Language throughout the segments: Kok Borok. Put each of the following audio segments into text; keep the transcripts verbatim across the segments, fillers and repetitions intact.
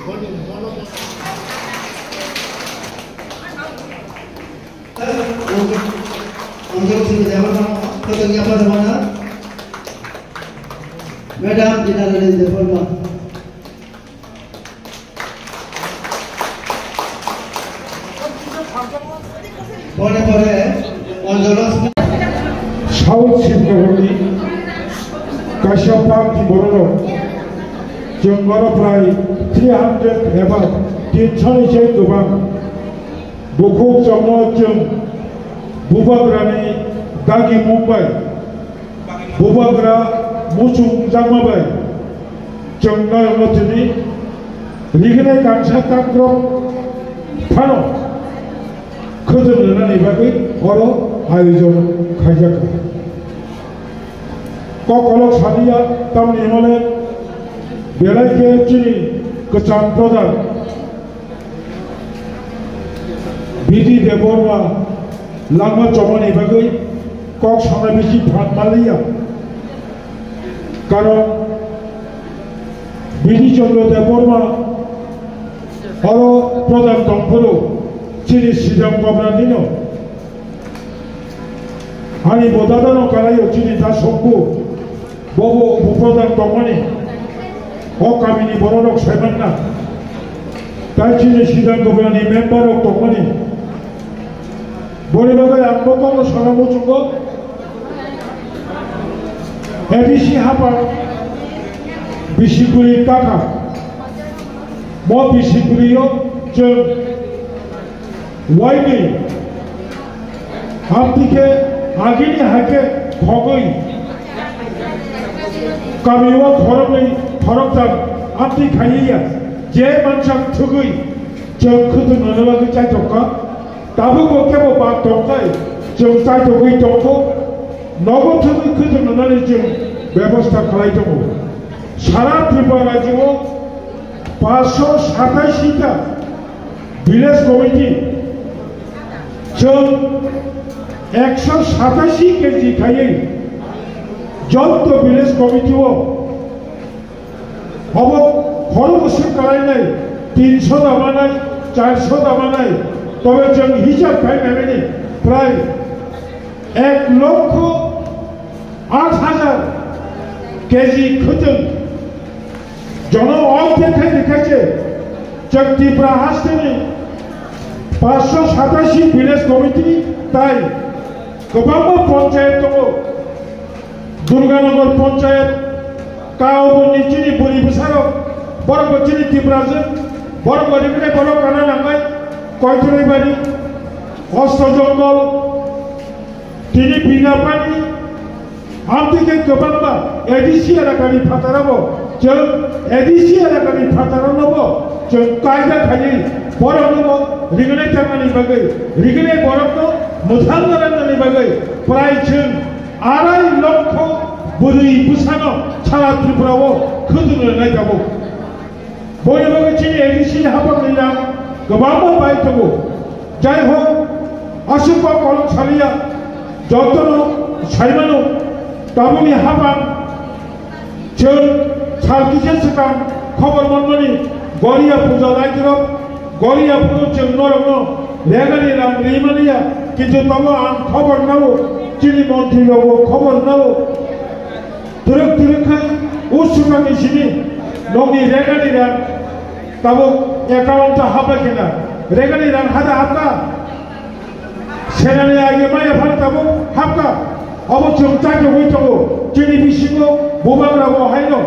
Madam Dinarani Debbarma. Pore pore Anjali. South Sibnogorni kaisa party bororok chwng oro prai three hundred eba tinsho ni se kwbang bukhuk chongno chwng bubagrani dagi Mumbai bubagra muchung jakma bai chwng norokno tini rignai kangsa takrok phano khwtwng rwnani bagwi oro ayojon khaijakha. Kokolok saliya tamni hwnle belai khe chini kwcham prodhan Bidi Debbarma langma chomani bagwi kok sana bisi phan maliya. Karon Bidi Chandra Debbarma oro prodhan tongphuru chini Sidam Gobra dino. Ani bo dadano kalaio chini da sokbo. Bobo upo prodhan tongmani, o kamini bororok saimanna. Tai chini Sidam Gobrani member rok tongmani. Boni bagwi ang bo kokno sana muchungo. A D C hapang bisi kwrwi kaka. Mo bisi kwrwio chwng Waini amtwi khe agini hai khe khogwi kamio khoroknwi khoroktham amtwi khaiya je mansak thwgwi chwng khwtwng nana bagwi chaitok kha. Tabukbo kebo bak tongkhai chwng chaitogwi tongkho. Nogo thwgwi khwtwng nanani chwng bebosta khlai tongo. Sara Tripura rajyo o paanch sho satai ta Village committee chwng ekso satashi K G khaiwi joto village committee o obo khoroknwi kalainai tinsho da manai, charsho da manai, tobe chwng hisab khai naimani prai ek lokho aat hajar K G khwtwng. Jono all khe khai rikha se, chwng Tripura hasteni paanch sho satashi village committee tai kwbangma panchayat tongo. Durganagar panchayat, Kaubuni chini bwrwi bwsarok, borok bo chini Tripura se, borok bo rikre borok kana nangnai, Koitunai bari, Osto Jongol, tini Binapani, amtwi khe kwbangma A D C elakani phatarabo, chwng A D C elakani phataranobo chwng kaida khaiwi boroknobo rignai tangmani bagwi, rignai borokno mwthang narwknani bagwi prai chwng arai lokho bwrwi bwsano sara Tripura o khwtwng rwnai tabuk. Boni bagwi chini A D C ni hapang ni rang kwbangma bai tongo. Jai hok, aswk ba kolok saliya, jotono saimano, tabukni hapang chwng sal kisa swkang khobor manmani Goria puja naitrok, Goria phuru chwng norokno regani rang rimaniya, kintu tamo ang khobor nao, chini montri rogo khobor nao. Twrwk twrwk khai o swkangni simi nokni regani rang tabuk account o hapai khe na. Regani rang hada hapka. Senani age maya phano tabuk hapka. Obo chwng chakhe hui tongo. Chini bisingo bubagra bo haino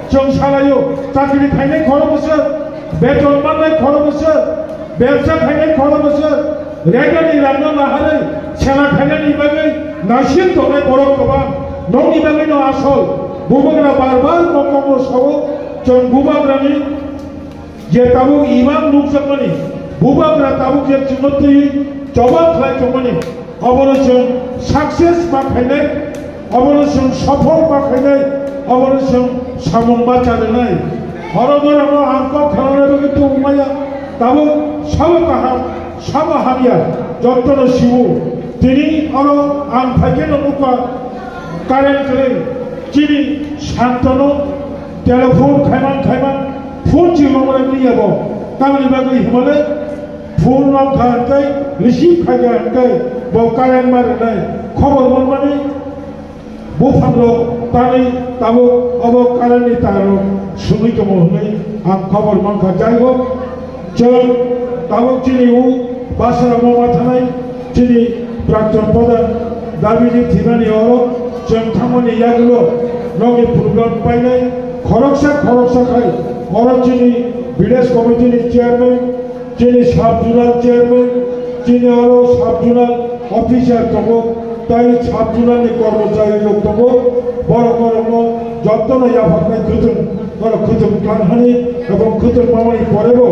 chwng salaio. Chakri khainai khoro bwswk, beton mannai khoro bwswk, bebsa khainai khoro bwswk. Regani rangno naharwi sela khainani bagwi naising tongnai borok kwbang. Nokni bagwino asol bubagra bar bar mokokno sao, chwng bubagrani je tabuk imang nukjakmani, bubagra tabuk je chwngno twi choba khlai tongmani, obono chwng success ma khainai. Obono chwng sophol ma khainai, obono chwng samung bacha rwnai. Oro norokno ang kok khananai bagwi tubuk maya, tabuk sabo kaham, sabo hamya, jotono siwo. Tini oro ang phaikhe no nukha, current kwrwi, chini santono telephone khaimang khaimang, phone chimamani Abo tamni bagwi hwnmale phone rok kha hwnkhe receive khaikha hwnkhe bo current ma rwnai khobor manmani buphang rok tanwi tabuk abo current ni tar rok sungwi tongo hwnwi ang khobor mankha. Jai hok, chwng tabuk chini o bwsarok ma thanai chini Prakton Pradhan Dabiji thwimani oro chwng thangmani yagulo nokni program painai khoroksa khoroksa khai oro chini village committee ni chairman, chini sub zonal chairman, chini oro sub zonal officer tongo, tai sub zonal ni kormochari rok tongo, borok borokno jotono yapharnai khwtwng, borok khwtwng tlanhani ebong khwtwng mamani porebo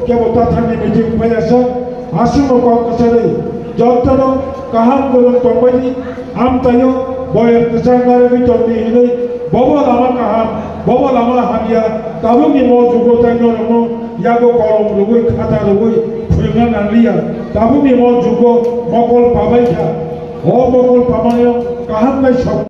kebo tathangni meeting paiyasa. Aswkno kok kwcharwi jotono kaham kwrwng tongbaidi, amtaio boyar kwchang narwgwi tongdi hwnwi bobo lama kaham, bobo lama hamya, tabukni mo jugo tai norokno yago kolom rwgwi, khata rwgwi phwrwngna nangliya. Tabukni mo jugo mokol pabaikha. O mokol pamano kaham bai sok